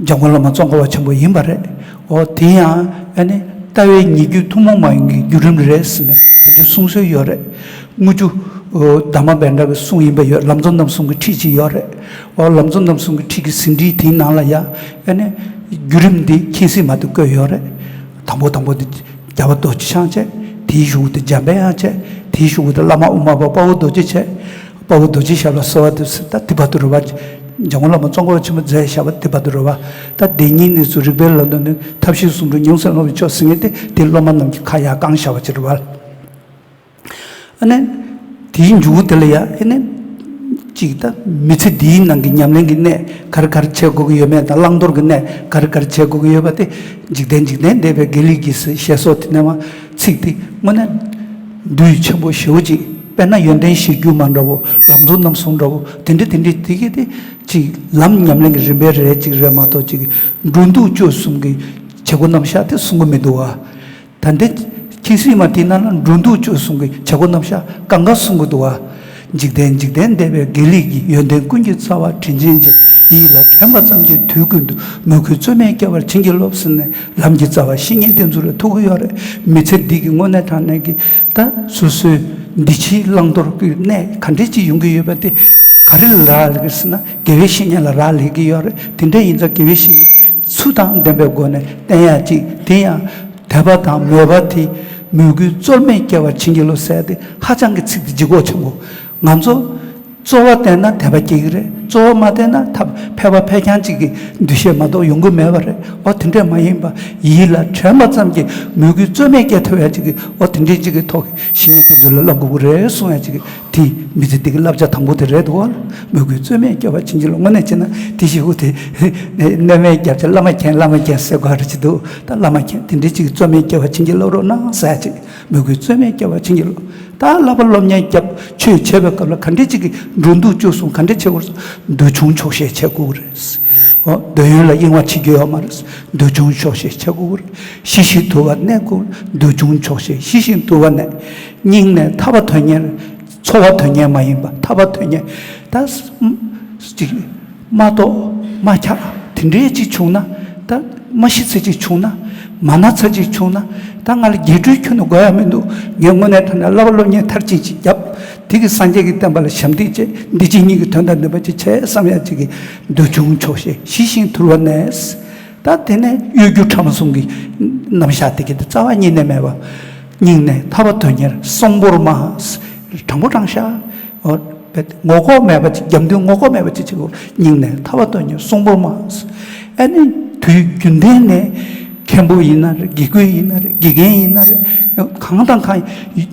འཇམ་མགོན་བླ་མ་ཙོང་ཁ་པ་ཆེན་པོ་ཡིན་པ་རེད། འོ་དེ་ཡང་ཨ་ནི་ལྟ་བའི་ཉེ་བརྒྱུད་ཐུན་མོང་མ་ཡིན་གྱི་བརྒྱུད་རིམ་རེད་ཟེར་ནས་དེ་འདྲའི་གསུང་སྲོལ་ཡོད་རེད། དངུལ་ཆུ་ཨོ་དྷརྨ་བྷན་དྷ་གི་གསུང་ཡིན་པ་ཡོད། ལམ་གཙོ་རྣམ་གསུམ་གྱི་ཁྲིད་ཅིག་ཡོད་རེད། ཨོ་ལམ་གཙོ་རྣམ་གསུམ་གྱི་ཁྲིད་ཀྱི་ཟིན་བྲིས་དེའི་ནང་ལ་ཡ་ཨ་ནི་བརྒྱུད་རིམ་འདི་མཁྱེན་གཟིགས་མ་དེ་བཀོད་ཡོད་རེད། དང་པོ་དང་པོ་དེ་རྒྱལ་བ་རྡོ་རྗེ་འཆང་བྱས། དེའི་གཞུག་གུ་དེ་འཇམ་དཔལ་དབྱངས་བྱས། དེའི་གཞུག་གུ་དེ་བླ་མ་དབུ་མ་པ་དཔའ་བོ་རྡོ་རྗེ་བྱས། དཔའ་བོ་རྡོ་རྗེ་ཞབས་ལ་གསོལ་བ་འདེབས་ཟེར། ད་དེ་བར་དུ་རེད་བ། འཇམ་མགོན་བླ་མ་ཙོང་ཁ་པ་ཆེན་པོ་མཛད་བཞག་པ་དེ་བར་དུ་རེད་བ། ད་བདེན་གཉིས་གནས་ཚུལ་རིགས་པའི་ལམ་དུ་ནི་ཐབས་ཤེས་གསུམ་དྲུག་ཉུང་སེམས་སློབ་པའི་མཆོག་ཟེར་མཁན་དེ་དེ་སློབ་མ་རྣམས་ཀྱིས་ཁ་ཡར་བསྐངས་བཞག་པ་ཅིག་རེད་བ། ཨ་ནི་དེའི་མཇུག་དེ་ལ་ཡ་ཨ་ནི་གཅིག་ད་མི་ཚེ་འདིའི་ནང་གི་ཉམས་ལེན་གྱི་གནས་ག་རེ་ག་རེ་བྱེད་དགོས་ཀྱི་ཡོད་མེད་དང་། བླང་དོར་གྱི་གནས་ག་རེ་ག་རེ་བྱེད་དགོས་ཀྱི་ཡོད་པ་དེ། འཇིག་རྟེན་འཇིག་རྟེན་འདས་པའི་དགེ་ལེགས་ཀྱི་ཞེས་སོགས་དེ་ནས་མ་ཚིག་དེ་དངོས་གནས་འདུས་ཆེན་པོ་ཞེ་པོ་ཅིག་དཔེར་ན་ཡོན་ཏན་གཞིར་གྱུར་མ་འདྲ་བོ། ལམ་གཙོ་རྣམ་གསུམ་འདྲ་བོ། དེ་འདྲ་དེ་འདྲ་དེ་གི་དེ་ཅིག་ལམ་ཉམས་ལེན་གྱི་རིམ་པའི་རེ་ཅིག་རེད་མ་གཏོགས། ཅིག་འགྲོ་འདུག་སྤྱོད་གསུམ་གྱི་བྱེད་སྒོ་རྣམ་གཞག་དེ་གསུང་གི་མི་འདུག་བ། ད་ལྟ་མཁྱེན་གཟིགས་མ་དེའི་ནང་ལ་འགྲོ་འདུག་སྤྱོད་གསུམ་གྱི་བྱེད་སྒོ་རྣམ་གཞག་གང་ག་གསུང་གི་འདུག་བ། འཇིག་རྟེན་འཇིག་རྟེན་འདས་པའི་དགེ་ལེགས་ཀྱི། ཡོན་ཏན་ཀུན་གྱི་རྩ་བ་དྲིན་ཅན་གྱི། ཡིད་ལ་དྲན་པ་ཙམ་གྱིས་དུས་ཀུན་ཏུ། མོས་གུས་རྩོལ་མེད་སྐྱེ་བར་བྱིན་གྱིས་རློབས་ཟེར་ནས་ལམ་གྱི་རྩ་བ་བཤེས་གཉེན་དེ་ཚོ་ལ་ཐུག་གི་ཡོད་རེད། མི་ཚེ་འདི་གི་དངོས་གནས་དྲང་གནས་ཀྱི་ད་སོ་སོའི་འདི་ཕྱིའི་བླང་དོར་གྱི་གནས་ག་འདྲས་ཅིག་ཡོང་གི་ཡོད་པ་དེ་ག་རེ་ལ་རག་ལས་ཀྱི་ཟེར་ན། དགེ་བའི་བཤེས་གཉེན་ལ་རག་ལས་ཀྱི་ཡོད་རེད། དེ་འདྲ་ཡིན་ཙང་དགེ་བའི་བཤེས་གཉེན་ཚུལ་དང་ལྡན་པའི་སྒོ་ནས་བསྟེན་ཡ་གཅིག་དེ་ཡང་དད་པ་དང་མོས་པ་དེ། མོས་གུས་རྩོལ་མེད་སྐྱེ་བར་བྱིན་གྱིས་རློབས་ཟེར་ཏེ་ཧ་ཅང་གི་ཚིག་དེ་ལྗིད་ཁོག་ཆེན་པོ། ང་ཚོ་རྩོལ་བ་བསྟེན་ན་དད་པ་སྐྱེ་གི་རེད། རྩོལ་བ་མ་བསྟེན་ན་ཐབས་ཕལ་པ་ཕལ་རྐྱང་གཅིག་གི་འདུ་ཤེས་མ་གཏོགས་ཡོང་གི་མེད་པ་རེད། འོ་དེ་འདྲས་མ་ཡིན་པ། ཡིད་ལ་དྲན་པ་ཙམ་གྱིས་མོས་གུས་རྩོལ་མེད་སྐྱེ་ཐུབ་ཡ་གཅིག་གི། འོ་དེ་འདྲས་གཅིག་གི་ཐོག་གི་བཤེས་གཉེན་དེ་ཚོ་ལ་བསླབ་དགོས་ཀྱི་རེད་གསུང་ཡ་གཅིག་གི། དེ་མི་ཚེ་འདི་གི་བསླབ་བྱ་དང་པོ་དེ་རེད་འདུག་བ། མོས་གུས་རྩོལ་མེད་སྐྱེ་བར་བྱིན་གྱིས་རློབས། དངོས་གནས་བྱས་ན་དེ་ཞིག་གུ་དེ་གནས་མལ་རྒྱབ་ཆ་བླ་མ་མཁྱེན་བླ་མ་མཁྱེན་ཟེར་དགོས་རེད་ཅིག་འདུག་ད་བླ་མ་མཁྱེན་དེ་འདྲའི་ཅིག་རྩོལ་མེད་སྐྱེ་བར་བྱིན་གྱིས་རློབས་རོགས་གནང་ཟེར་ཅིག་མོས་གུས་རྩོལ་མེད་སྐྱེ་བར་བྱིན་གྱིས་རློབས། ད་བསླབ་པ་སློབ་གཉེར་རྒྱབ་ཆོས་བྱེད་པའི་སྐབས་ལ་ག་འདྲའི་ཅིག་གི་འགྲོ་འདུག་སྤྱོད་གསུམ་ག་འདྲ་བྱེད་དགོས་རེད། འདོད་ཆུང་ཆོག་ཤེས་བྱེད་དགོས་རེད། འོ་འདོད་ཡོན་ལ་གཡེང་བ་བྱེད་རྒྱུ་ཡོད་མ་རེད། འདོད་ཆུང་ཆོག་ཤེས་བྱེད་དགོས་རེད། ཞི་ཞིང་དུལ་བར་གནས་དགོས། འདོད་ཆུང་ཆོག་ཤེས་ཞི་ཞིང་དུལ་བར་གནས། སྙིང་ནས་ཐར་པ་དོན་གཉེར། འཚོ་བ་དོན་གཉེར་མ་ཡིན་པ་ཐར་པ་དོན་གཉེར། ད་ཅིག་མ་གཏོགས་མ་ཁྱག་དེ་འདྲའི་ཅིག་བྱུང་ན། ད་མ་ཤི་ཚེ་ཅིག་བྱུང་ན། མ་ན་ཚེ་ཅིག་བྱུང་ན། ད་ང་ལ་རྒྱས་སྤྲོས་ཁྱོན་ནས་དགོས་ཡ་མི་འདུག་ངས་དངོས་གནས་དྲང་གནས་བསླབ་པ་སློབ་གཉེར་མཐར་ཕྱིན་ཅིག་བརྒྱབ། དེ་གི་སངས་རྒྱས་ཀྱི་བསྟན་པ་ལ་ཞབས་འདེགས་བྱས། འདི་ཕྱི་གཉིས་ཀྱི་དོན་དང་ལྡན་པ་ཅིག་བྱས་བསམ་ཡ་ཅིག་གི། འདོད་ཆུང་ཆོག་ཤེས་ཞི་ཞིང་དུལ་བར་གནས། ད་དེ་ནས་གཡོ་སྒྱུ་ཁྲམ་གསུམ་གྱི་རྣམ་གཞག་དེ་གི་དེ་རྩ་བ་ཉིད་ནས་མེད་པ། སྙིང་ནས་ཐར་པ་དོན་གཉེར་གསོང་པོར་སྨྲ། དྲང་པོ་དྲང་བཞག་འོ་ངོ་ལྐོག་མེད་པ་ཅིག་རྒྱབ་མདུན་ངོ་ལྐོག་མེད་པ་ཅིག་བྱེད་དགོས། སྙིང་ནས་ཐར་པ་དོན་གཉེར་གསོང་པོར་སྨྲ། ཨ་ནི་དུས་རྒྱུན་ལྡན་ནས་མཁན་པོ་ཡིན་ན་རེད། དགེ་བསྐོས་ཡིན་ན་རེད། དགེ་རྒན་ཡིན་ན་རེད། གང་དང་གང་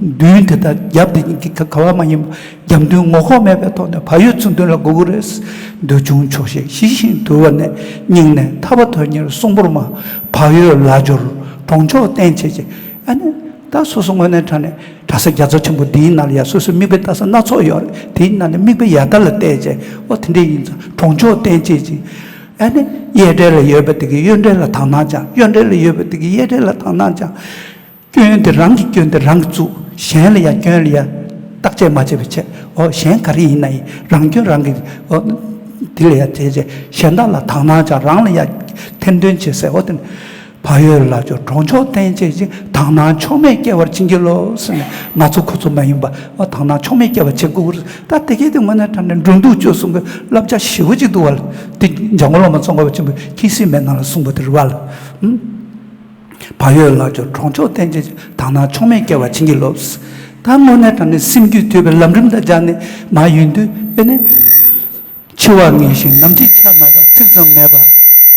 མདུན་དེ་དང་རྒྱབ་དེ་ག་བ་མ་ཡིན་པ། རྒྱབ་མདུན་ངོ་ལྐོག་མེད་པའི་ཐོག་ནས་བག་ཡོད་ཚུལ་མཐུན་ལ་སྒུག་དགོས་རེད། འདོད་ཆུང་ཆོག་ཤེས་ཞི་ཞིང་དུལ་བར་གནས། སྙིང་ནས་ཐར་པ་དོན་གཉེར་གསོང་པོར་སྨྲ། བག་ཡོད་ལ་སྦྱོར་གྲོང་ཆོག་བརྟན་བྱེད་ཅིང་། ཨ་ནི་ད་སོ་སོ་དངོས་གནས་དྲང་གནས་གྲྭ་ས་རྒྱ་མཚོ་ཆེན་པོ་འདིའི་ནང་ལ་ཡ་སོ་སོའི་མིག་དཔེ་ལྟ་ས་སྣ་ཚོགས་ཡོད་རེད། དེའི་ནང་ནས་མིག་དཔེ་ཡར་ལྟ་ལ་བལྟས་བྱས། འོ་དེ་འདྲ་ཡིན་ཙང་གྲོང་ཆོག་བརྟན་བྱེད་ཅིང་། ཨ་ནི་གཡས་གྲལ་ལ་ཡོད་པ་དེ་གིས་གཡོན་གྲལ་ལ་དག་སྣང་སྦྱང་། གཡོན་གྲལ་ལ་ཡོད་པ་དེ་གིས་གཡས་གྲལ་ལ་དག་སྣང་སྦྱང་། སྐྱོན་དེ་རང་གི་སྐྱོན་དེ་རང་གིས་བཙུགས། གཞན་ལ་ཡ་སྐྱོན་ལ་ཡ་བརྟག་དཔྱད་མ་བྱས་པ་བྱས། འོ་གཞན་ག་རེ་ཡིན་ན་ཡིན། རང་སྐྱོན་རང་གིས་འོ་དེ་ལ་ཡ་བྱས་བྱས། གཞན་དག་ལ་དག་སྣང་སྦྱང་། རང་ལ་ཡ་ཐེར་འདོན་བྱེད་ཟེར། འོ་དེ་ནི་བག་ཡོད་ལ་སྦྱོར་གྲོང་ཆོག་བརྟན་བྱེད་ཅིང་། དག་སྣང་ཕྱོགས་མེད་སྐྱེ་བར་བྱིན་གྱིས་རློབས་ཟེར་ནས། ང་ཚོ་ཁོ་ཚོ་མ་ཡིན་པ། འོ་དག་སྣང་ཕྱོགས་མེད་སྐྱེ་བར་བྱེད་དགོས་རེད། ད་དེ་གའི་དེ་དངོས་གནས་དྲང་གནས་འགྲོ་འདུག་སྤྱོད་གསུམ་གྱི་བསླབ་བྱ་ཞེ་པོ་ཅིག་འདུག་བ་ལ། དེ་འཇམ་མགོན་བླ་མ་ཙོང་ཁ་པ་ཆེན་པོས་མཁྱེན་གཟིགས་མའི་ནང་ལ་གསུངས་པ་དེ་རེད་བ་ལ། ཨུམ། བག་ བག་ཡོད་ལག་ཆོག་གྲོང་ཆོག་བསྟན་བྱེད་ཆོག་དག་སྣང་ཕྱོགས་མེད་སྐྱེ་བར་བྱིན་གྱིས་རློབས། ད་དངོས་གནས་དྲང་གནས་སེམས་རྒྱུད་དུལ་བའི་ལམ་རིམ་དང་སྦྱར་ནས་མར་ཡོང་དུས་ཨེ་ནི། འཆི་བ་ངེས་ཤིང་ནམ་འཆི་ཆ་མེད་པ། ཚིག་ཙམ་མེད་པ།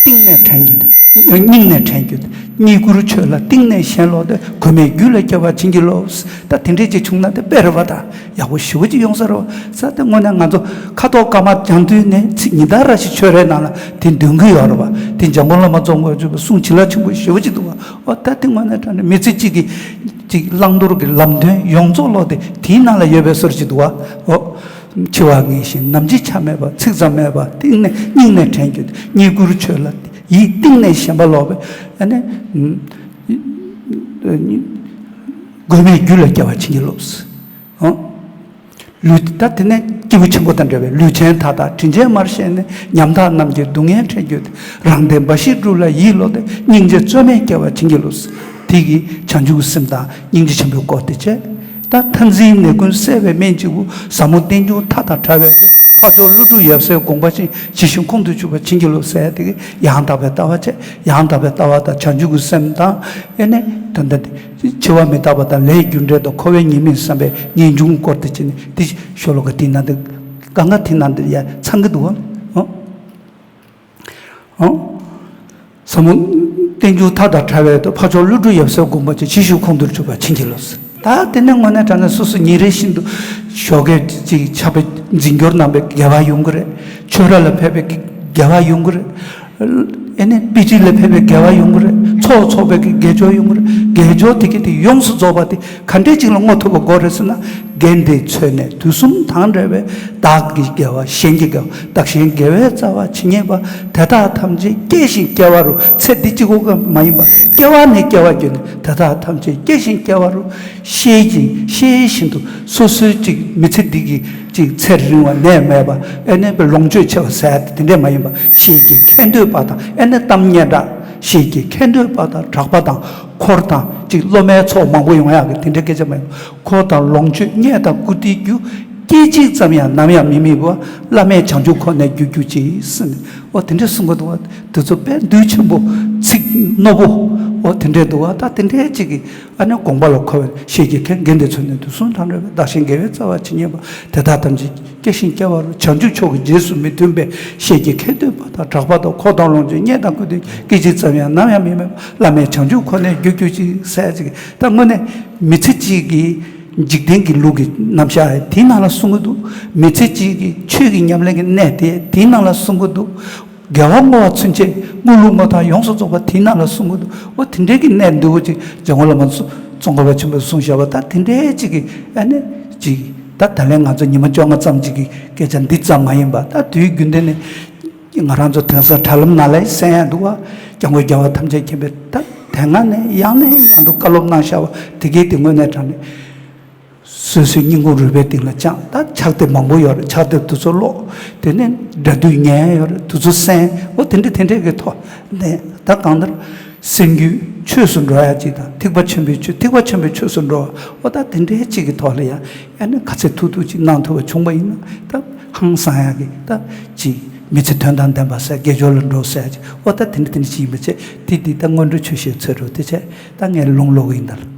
གཏིང་ནས་དྲན་རྒྱུ། སྙིང་ནས་དྲན་རྒྱུ། རྙེད་བཀུར་ཆོས་ལ་གཏིང་ནས་ཞེན་ལོག་སྟེ། གོས་མེད་རྒྱུད་ལ་སྐྱེ་བར་བྱིན་གྱིས་རློབས། ད་དེ་འདྲས་ཅིག་བྱུང་ན་དེ་དཔེ་རེད་པ། ད་ཡག་པོ་ཞེ་པོ་ཅིག་ཡོང་ས་རེད་པ། ས་དེ་དངོས་གནས་ང་ཚོ་ཁ་དོག་དཀར་དམར་སྦྱང་དུས་ནས་ཚིག་ཉི་ཟླ་ར་ཞིག་ཆོས་རའི་ནང་ལ་དེ་འདོན་གྱི་ཡོད་རེད་པ། དེ་འཇམ་མགོན་བླ་མ་རྫོང་དགོན་ཆོས་པའི་གསུང་བྱིན་རླབས་ཆེན་པོ་ཞེ་པོ་ཅིག་འདུག་པ། ཨོ་ད་དེ་དངོས་གནས་དྲང་གནས་མི་ཚེ་གཅིག་གི་ཅིག་བླང་དོར་གྱི་ལམ་སྟོན་ཡོངས་རྫོགས་ལོག་དེ་དེའི་ནང་ལ་ཡོད་པའི་བཟོ་འདྲ་ཅིག་འདུག་པ། ཨོ། འཆི་བ་ངེས་ཤིང་ནམ་འཆི་ཆ་མེད་པ། ཚིག་ཙམ་མེད་པ། གཏིང་ནས་སྙིང་ནས་དྲན་རྒྱུ། རྙེད་བཀུར་ཆོས་ལ་ཡིད་གཏིང་ནས་ཞེན་པ་ལོག་པའི་ཨ་ནི། གོས་མེད་རྒྱུད་ལ་སྐྱེ་བར་བྱིན་གྱིས་རློབས། ཨོ། ལུས་ད་དེ་ནས་སྐྱེས་བུ་ཆེན་པོ་དང་འདྲ་བའི་ལུས་ཅན་མཐའ་དག་དྲིན་ཅན་མར་ཤེས་ནས། ཉམ་ཐག་རྣམས་ཀྱི་སྡུག་བསྔལ་ཕྲད་རྒྱུ་སྟེ། རང་བདེན་འབའ་ཞིག་སྒྲུབ་ལ་ཡིད་བློ་གཏད། སྙིང་རྗེ་རྩོལ་མེད་སྐྱེ་བར་བྱིན་གྱིས་རློབས། དེ་གིས་བྱང་ཆུབ་སེམས་དང་སྙིང་རྗེ་ཆེན་པོའི་སྐོར་དེ་བྱས། ད་མཐར་འཛིན་ནད་ཀུན་སེལ་བའི་སྨན་གཅིག་པུ། ཟབ་མོ་རྟེན་འབྱུང་མཐའ་དང་བྲལ་བའི་མདོ། འཕགས་མཆོག་ཀླུ་སྒྲུབ་ཡབ་སྲས་དགོངས་པ་ཅན། ཇི་བཞིན་ཁོང་དུ་ཆུད་པར་བྱིན་གྱིས་རློབས་ཟེར་ཡ་དེ་གིས་ཡང་དག་པའི་ལྟ་བ་བྱས། ཡང་དག་པའི་ལྟ་བ་དང་བྱང་ཆུབ་ཀྱི་སེམས་དང་ཨེ་ནས་ད་ལྟ་དེ། འཆི་བ་མི་རྟག་པ་དང་ལས་རྒྱུ་འབྲས་དང་འཁོར་བའི་ཉེས་དམིགས་བསམ་པའི་ངེས་འབྱུང་སྐོར་དེ་བྱས་ནས་དེ་ཤོ་ལོ་ཀ་དེའི་ནང་དུ་གང་ག་དེའི་ནང་དུ་ཡ་ཚང་གི་འདུག་ཨ། ཨོ། ཟབ་མོ་རྟེན་འབྱུང་མཐའ་དང་བྲལ་བའི་མདོ། འཕགས་མཆོག་ཀླུ་སྒྲུབ་ཡབ་སྲས་དགོངས་པ་ཅན། ཇི་བཞིན་ཁོང་དུ་ཆུད་པར་བྱིན་གྱིས་རློབས། ད་དེ་ནས་དངོས་གནས་དྲང་གནས་སོ་སོ་ཉིན་རེ་བཞིན་དུ་ཞོགས་ཀས་ཅིག་ཕྱག་དཔེ་འཛིན་སྐྱོར་གནང་བའི་དགེ་བ་ཡོང་གི་རེད། ཆོས་ར་ལ་ཕེབས་པའི་དགེ་བ་ཡོང་གི་རེད། ཨེ་ནས་དཔེ་ཁྲིད་ལ་ཕེབས་པའི་དགེ་བ་ཡོང་གི་རེད། ཚོགས་འཚོགས་པའི་དགེ་སྦྱོར་ཡོང་གི་རེད། དགེ་སྦྱོར་དེ་གས་དེ་ཡོངས་སུ་རྫོགས་པ་དེ་ག་འདྲས་ཅིག་ལ་བསྔོ་ཐུབ་པ་དགོས་རེད་ཟེར་ན། དགེ་འདི་མཚོན་ནས་དུས་གསུམ་དང་བྲལ་བའི། བདག་གི་དགེ་བ་གཞན་གྱི་དགེ་བ། བདག་གཞན་དགེ་བའི་རྩ་བ་ཇི་སྙེད་པ། དེ་དག་ཐམས་ཅད་སྐྱེ་ཞིང་སྐྱེ་བ་རུ། ཚེ་འདི་གཅིག་པོ་ག་མ་ཡིན་པ། སྐྱེ་བ་ནས་སྐྱེ་བ་བརྒྱུད་ནས། དེ་དག་ཐམས་ཅད་སྐྱེ་ཞིང་སྐྱེ་བ་རུ། ཤེས་ཀྱིས་ཤེས་བཞིན་དུ་སོ་སོའི་ཅིག་མི་ཚེ་འདི་གི་ཅིག་ཚེ་རིང་བ་ནད་མེད་པ། ཨེ་ནས་ལོངས་སྤྱོད་ཆེ་བ་ཟེར་ཡ་དེ་འདྲས་མ་ཡིན་པ། ཤེས་ཀྱིས་ཁེངས་འདོད་པ་དང་ཨེ་ནས་གཏམ་སྙན་གྲགས། ཤེས་ཀྱིས་ཁེངས་འདོད་པ་དང་གྲགས་པ་དང་། འཁོར་དང་ཅིག་སློབ་མའི་ཚོགས་མང་པོ་ཡོང་ཡག་གི་དེ་འདྲའི་སྐད་ཆ་མ་ཡིན། འཁོར་དང་ལོངས་སྤྱོད་བརྙས་དང་བཀུར་སྟིའི་རྒྱུ། སྐད་ཅིག་ཙམ་ཡང་ནམ་ཡང་མི་དམིགས་པ། བླ་མེད་བྱང་ཆུབ་ཁོ་ནས་རྒྱུ་རྒྱུ་ཅིག་ཟེར་ནས། འོ་དེ་འདྲས་གསུང་གི་འདུག་པ། དེ་ཚོ་དཔེ་འདུལ་ཆེན་པོ་ཚིག་རྣོ་པོ། འོ་དེ་འདྲས་འདུག་པ། ད་དེ་འདྲས་ཅིག་གི་ཨ་ནི་དགོངས་པ་ལ་འཁོར་བའི་ཤེས་ཀྱིས་ཁེངས། དགེ་འདི་མཚོན་ནས་དུས་གསུམ་དང་བྲལ་བའི། བདག་གཞན་དགེ་བའི་རྩ་བ་ཇི་སྙེད་པ། དེ་དག་ཐམས་ཅད་སྐྱེ་ཞིང་སྐྱེ་བ་རུ། བྱང་ཆུབ་མཆོག་གི་རྗེས་སུ་མི་མཐུན་པའི། ཤེས་ཀྱིས་ཁེངས་འདོད་པ་དང་གྲགས་པ་དང་། འཁོར་དང་ལོངས་སྤྱོད་བརྙས་དང་བཀུར་སྟིའི། སྐད་ཅིག་ཙམ་ཡང་ནམ་ཡང་མི་དམིགས་པ། བླ་མེད་བྱང་ཆུབ་ཁོ་ནས་རྒྱུ་རྒྱུ་ཅིག་ཟེར་ཅིག་ད་དངོས་གནས་མི་ཚེ་གཅིག་གི་འཇིག་རྟེན་གྱི་ལུགས་ཀྱི་རྣམ་གཞག་དེའི་ནང་ལ་གསུང་གི་འདུག་མི་ཚེ་གཅིག་གི་ཆོས་ཀྱི་ཉམས་ལེན་གྱི་གནད་དེ་དེའི་ནང་ལ་གསུང་གི་འདུག་དགེ་བ་བསྔོ་བ་ཚུན་ཆད་དངོས་ལུགས་བསྔོ་ཐབས་ཡོངས་སུ་རྫོགས་པ་དེའི་ནང་ལ་གསུང་གི་འདུག་འོ་དེ་འདྲའི་གི་གནད་འདི་བོ་ཅིག་འཇམ་མགོན་བླ་མ་ཙོང་ཁ་པ་ཆེན་པོས་གསུངས་བཞག་པ། ད་དེ་འདྲའི་ཅིག་གི་ཨ་ནི་ཅིག་ད་ད་ལན་ང་ཚོ་ཉི་མ་བཅོ་ལྔ་ཙམ་ཅིག་གི་སྐད་ཆ་འདི་ཙམ་མ་ཡིན་པ། ད་དུས་རྒྱུན་ལྡན་ནས་ང་རང་ཚོ་དེང་སང་དྲ་ལམ་ནང་ལ་གསན་ཡ་འདུག་པ། སྐྱབས་མགོན་རྒྱལ་བ་ཐམས་ཅད་མཁྱེན་པས་ད་དེ་སྔ་ནས་ཡང་ནས་ཡང་དུ་བཀའ་སློབ་གནང་བཞག་པ་དེ་གས་དེ་དངོས་གནས་དྲང་གནས། སོ་སོའི་སྙིང་ཁུང་རུས་པའི་གཏིང་ལ་བཅངས། ད་ཕྱག་དེབ་མང་པོ་ཡོད་རེད། ཕྱག་དེབ་དེ་ཚོ་ཀློག་དེ་ནས་སྒྲ་སྡུད་ཉན་ཡོད་རེད། དེ་ཚོ་གསན། འོ་དེ་འདྲ་དེ་འདྲས་ཀྱི་ཐོག་ནས་ད་གང་ལྟར་སེམས་རྒྱུད་ཆོས་སུ་འགྲོ་ཡ་ཅིག་དང་། ཐེག་པ་ཆེན་པོའི་ཆོས། ཐེག་པ་ཆེན་པོའི་ཆོས་སུ་འགྲོ་བ། འོ་ད་དེ་འདྲའི་ཅིག་གི་ཐོག་ལ་ཡང་ཨ་ནི་ག་ཚད་ཐུབ་ཐུབ་ཅིག་གནང་ཐུབ་པ་བྱུང་པ་ཡིན་ན་ད་ཧང་སང་ཡ་གི་ད་ཅིག་མི་ཚེ་དོན་དང་ལྡན་པ་ཟེར། དགེ་སྦྱོར་ལ་འགྲོ་ཟེར་ཅིག་འོ་ད་དེ་འདྲ་དེ་འདྲ་ཅིག་ཡིན་པ་བྱས། དེ་དེ་ད་སྔོན་འགྲོ་ཆོས་བཤད་ཚོད་རུ་དེ་བྱས། ད་ངས་ལུང་ཀློག་གི་ཡིན་ད།